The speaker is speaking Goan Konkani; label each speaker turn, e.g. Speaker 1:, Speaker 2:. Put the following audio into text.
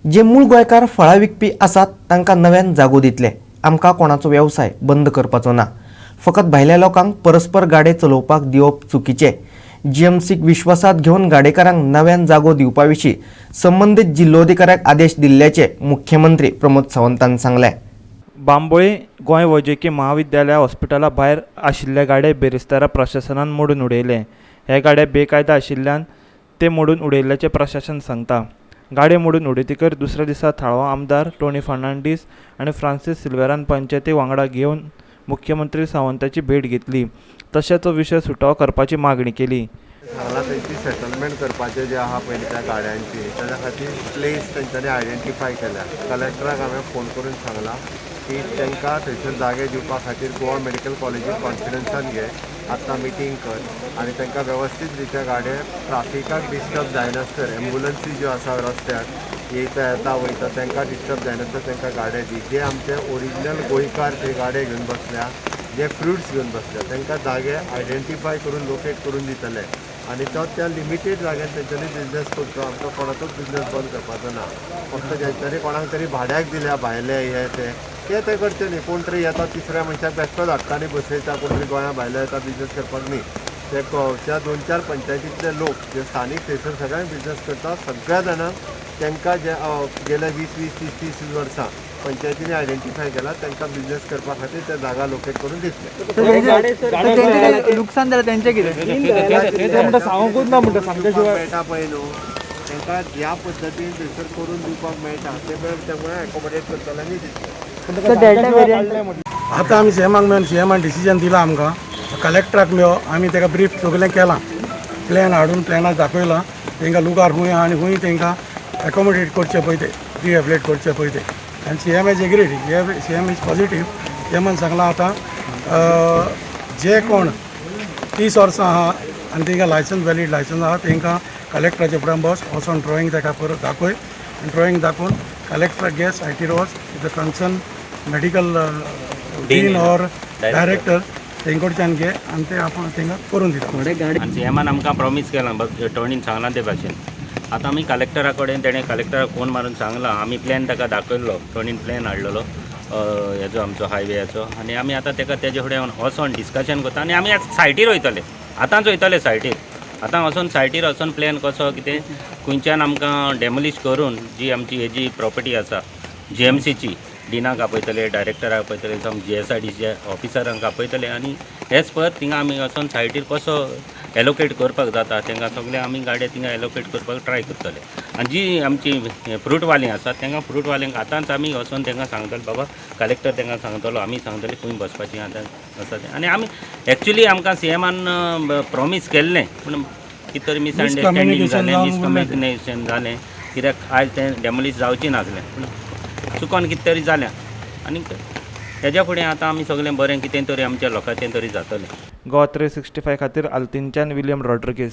Speaker 1: जे मूळ गोंयकार फळां विकपी आसात तांकां नव्यान जागो दितले. आमकां कोणाचो वेवसाय बंद करपाचो ना. फकत भायल्या लोकांक परस्पर गाडे चलोवपाक दिवप चुकीचें. जीएमसीक विश्वासात घेवन गाडेकारांक नव्यान जागो दिवपा विशीं संबंदीत जिल्लोधिकाऱ्याक आदेश दिल्ल्याचे मुख्यमंत्री प्रमोद सावंतान सांगलें.
Speaker 2: बांबोळे गोंय वैजकी महाविद्यालया हॉस्पिटला भायर आशिल्ले गाडे बिरेस्तारा प्रशासनान मोडून उडयले. हे गाडे बेकायदा आशिल्ल्यान ते मोडून उडयल्ल्याचें प्रशासन सांगता. गाडे मोडून उडयतकीर दुसऱ्या दिसा थळावो आमदार टोनी फर्नांडीस आनी फ्रांसीस सिल्वेरान पंचायती वांगडा घेवन मुख्यमंत्री सावंताची भेट घेतली, तशेंच हो विशय सुटावो करपाची मागणी केली.
Speaker 3: सांगला, तेंची सेटलमेंट करपाचें जें आहा पयलीं त्या गाड्यांची, ताच्या खातीर प्लेस तेंच्यांनी आयडेंटिफाय केल्या. कलेक्टराक हांवें फोन करून सांगलां की तांकां थंयसर जागे दिवपा खातीर गोवा मेडिकल कॉलेजीक कॉन्फिडन्सान घे, आत्तां मिटींग कर आनी तांकां वेवस्थीत रित्या गाडये ट्राफिकाक डिस्टर्ब जायनासतर, एम्बुलन्सी ज्यो आसा रस्त्यार येयता येता वयता, तांकां डिस्टर्ब जायनासतर तांकां गाडये दी. जे आमचे ओरिजिनल गोंयकार थंय गाडये घेवन बसल्या, जे फ्रुट्स घेवन बसल्या, तांकां जागे आयडेंटिफाय करून लोकेट करून दितले आनी तो त्या लिमिटेड जाग्यार तेंच्यांनी बिजनेस करचो. आमकां कोणाचोच बिजनेस बंद करपाचो ना. फक्त ज्यांच्यांनी कोणाक तरी भाड्याक दिल्या भायले हे ते ते ते करचे न्ही. कोण तरी येता, तिसऱ्या मनशाक बेश्टोच हाडटा आनी बसयता. कोण तरी गोंया भायले येता बिजनेस करपाक न्ही. ते त्या दोन चार पंचायतींतले लोक जे स्थानीक थंयसर सगळ्यांक बिजनेस करता, सगळ्या जाणांक तांकां जे गेल्या 20 20 30 30 वर्सां पंचायतींनी आयडेंटिफाय केला, तांकां बिजनेस करपा खातीर ते जागा लोकेट करून दितले.
Speaker 4: नुकसान जालें तेंचें कितें?
Speaker 3: सांगूच ना म्हणटा, सांगच्या शिवाय मेळटा पळय न्हू, तांकां ह्या पद्दतीन थंयसर करून दिवपाक मेळटा ते पळय, त्यामुळे एकोमोडेट करतले आनी दितले.
Speaker 4: सर, डेल्टा वेरियंट
Speaker 5: आतां आमी सीएमाक मेळून, सीएमान डिसिजन दिलां आमकां. कलेक्टराक मेळो, आमी ताका ब्रीफ सगळें केलां. प्लॅन हाडून प्लॅनाक दाखयलां तांकां, लुगार खंय आहा आनी खंय तांकां एकोमोडेट करचें पळय तें, रिहेबिलेट करचें पळय तें. आनी CM is agreed, CM is positive. सीएमान सांगलां, आतां जे कोण 30 वर्सां आहा आनी तांकां लायसन्स, वॅलीड लायसन्स आहा, तांकां कलेक्टराचे फुड्यान बस, वचोन ड्रॉइंग ताका परत दाखय आनी ड्रॉइंग दाखोवन कलेक्टराक घे, सायटीर वच, the concern medical dean or director तेंकडच्यान घे आनी ते आपूण तांकां करून दिता.
Speaker 6: आनी सीएमान आमकां प्रॉमीस केलां, टोणीन सांगलां ते भाशेन. आतां आमी कलेक्टरा कडेन, तेणें कलेक्टराक फोन मारून सांगलां. आमी प्लॅन ताका दाखयल्लो, टोणीन प्लॅन हाडलेलो हेजो आमचो हायवेयाचो. आनी आमी आतां ताका तेजे फुडें वचोन डिस्कशन करता आनी आमी आतां सायटीर वयतले, आतांच वयतले सायटीर. आतां वचोन सायटीर वचोन प्लॅन कसो कितें, खंयच्यान आमकां डेमोलिश करून जी आमची हेजी प्रॉपर्टी आसा जीएमसीची, डिनाक आपयतले, डायरेक्टराक आपयतले, जावं जीएसआयडीच्या ऑफिसरांक आपयतले आनी एज पर थिंगा आमी वचोन सायटीर कसो एलोकेट करपाक जाता, तांकां सगळे आमी गाडये थिंगा एलोकेट करपाक ट्राय करतले. आनी जी आमची फ्रूटवालीं आसात, तांकां फ्रूटवाल्यांक आतांच आमी वचोन तांकां सांगतले, बाबा कलेक्टर तांकां सांगतलो, आमी सांगतले खंय बसपाची आतां आसा तें. आनी आमी एक्चुली आमकां सीएमान प्रॉमीस केल्लें, पूण कितें तरी मिसअंडरस्टँडींग जालें.
Speaker 5: जावन उरलें तें.
Speaker 6: मिसकम्युनिकेशन जालें, कित्याक आयज तें डेमोलिश जावचें नासलें, पूण चुकोन कितें तरी जालें. आनी तेज्या फुडें आतां आमी सगळें बरें कितें तरी आमच्या लोकांचें तरी जातलें.
Speaker 2: गोवा 365 खातीर आल्तिनच्यान विलियम रॉड्रिगीस.